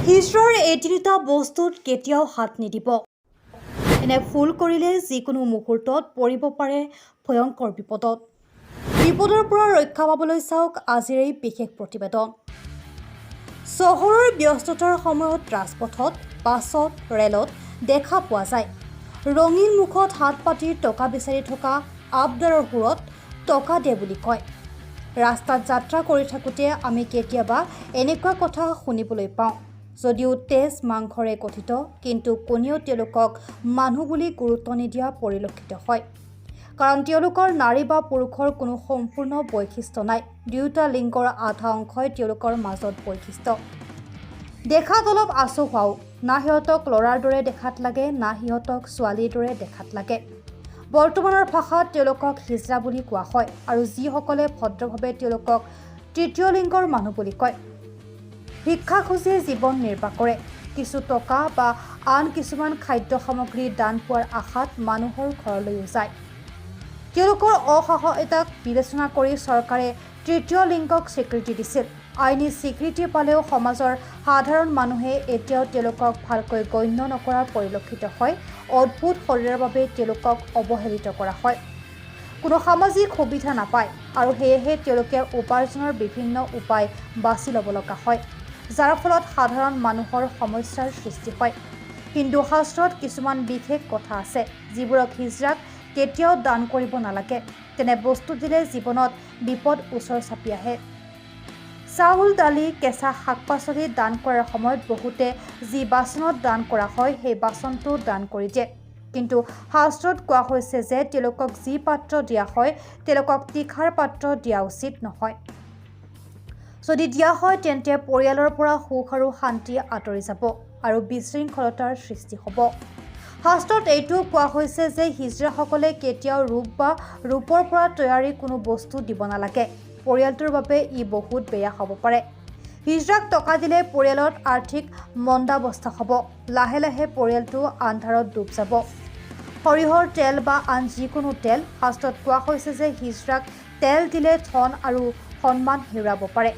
হিজৰাৰ এই তিনিটা বস্তুত কেতিয়াও হাত নিদিব। এনে ভুল কৰিলে যিকোনো মুহূৰ্তত পৰিব পাৰে ভয়ংকৰ বিপদত। বিপদৰ পৰা ৰক্ষা পাবলৈ চাওক আজিৰ এই বিশেষ প্ৰতিবেদন। চহৰৰ ব্যস্ততাৰ সময়ত ৰাজপথত, বাছত, ৰেলত দেখা পোৱা যায় ৰঙীন মুখত হাত পাতি টকা বিচাৰি থকা আবদাৰৰ সুৰত টকা দে বুলি কয়। ৰাস্তাত যাত্ৰা কৰি থাকোঁতে আমি কেতিয়াবা এনেকুৱা কথা শুনিবলৈ পাওঁ। যদিও তেজ মাংসৰে গঠিত, কিন্তু কোনেও তেওঁলোকক মানুহ বুলি গুৰুত্ব নিদিয়া পৰিলক্ষিত হয়। কাৰণ তেওঁলোকৰ নাৰী বা পুৰুষৰ কোনো সম্পূৰ্ণ বৈশিষ্ট্য নাই। দুয়োটা লিংগৰ আধা অংশই তেওঁলোকৰ মাজত বৈশিষ্ট্য। দেখাত অলপ আচহুৱাও। না সিহঁতক ল'ৰাৰ দৰে দেখাত লাগে, না সিহঁতক ছোৱালীৰ দৰে দেখাত লাগে। বৰ্তমানৰ ভাষাত তেওঁলোকক হিজৰা বুলি কোৱা হয় আৰু যিসকলে ভদ্ৰভাৱে তেওঁলোকক তৃতীয় লিংগৰ মানুহ বুলি কয়। ভিক্ষা খুজি জীৱন নিৰ্বাহ কৰে। কিছু টকা বা আন কিছুমান খাদ্য সামগ্ৰী দান পোৱাৰ আশাত মানুহৰ ঘৰলৈও যায়। তেওঁলোকৰ অসহায়তাক বিবেচনা কৰি চৰকাৰে তৃতীয় লিংগক স্বীকৃতি দিছিল। আইনী স্বীকৃতি পালেও সমাজৰ সাধাৰণ মানুহে এতিয়াও তেওঁলোকক ভালকৈ গণ্য নকৰা পৰিলক্ষিত হয়। অদ্ভুত শৰীৰৰ বাবে তেওঁলোকক অৱহেলিত কৰা হয়। কোনো সামাজিক সুবিধা নাপায় আৰু সেয়েহে তেওঁলোকে উপাৰ্জনৰ বিভিন্ন উপায় বাছি ল'ব লগা হয়, যাৰ ফলত সাধাৰণ মানুহৰ সমস্যাৰ সৃষ্টি হয়। হিন্দু শাস্ত্ৰত কিছুমান বিশেষ কথা আছে, যিবোৰক হিজৰাক কেতিয়াও দান কৰিব নালাগে। তেনে বস্তু দিলে জীৱনত বিপদ ওচৰ চাপি আহে। চাউল, দালি, কেঁচা শাক পাচলি দান কৰাৰ সময়ত বহুতে যি বাচনত দান কৰা হয়, সেই বাচনটো দান কৰি দিয়ে। কিন্তু শাস্ত্ৰত কোৱা হৈছে যে তেওঁলোকক যি পাত্ৰ দিয়া হয়, তেওঁলোকক তীখাৰ পাত্ৰ দিয়া উচিত নহয়। যদি দিয়া হয়, তেন্তে পৰিয়ালৰ পৰা সুখ আৰু শান্তি আঁতৰি যাব আৰু বিশৃংখলতাৰ সৃষ্টি হ'ব। শাস্ত্ৰত এইটোও কোৱা হৈছে যে হিজৰাসকলে কেতিয়াও ৰূপ বা ৰূপৰ পৰা তৈয়াৰী কোনো বস্তু দিব নালাগে। পৰিয়ালটোৰ বাবে ই বহুত বেয়া হ'ব পাৰে। হিজৰাক টকা দিলে পৰিয়ালত আৰ্থিক মন্দাৱস্থা হ'ব। লাহে লাহে পৰিয়ালটো আন্ধাৰত ডুব যাব। সৰিয়হৰ তেল বা আন যিকোনো তেল, শাস্ত্ৰত কোৱা হৈছে যে হিজৰাক তেল দিলে ধন আৰু সন্মান হেৰুৱাব পাৰে।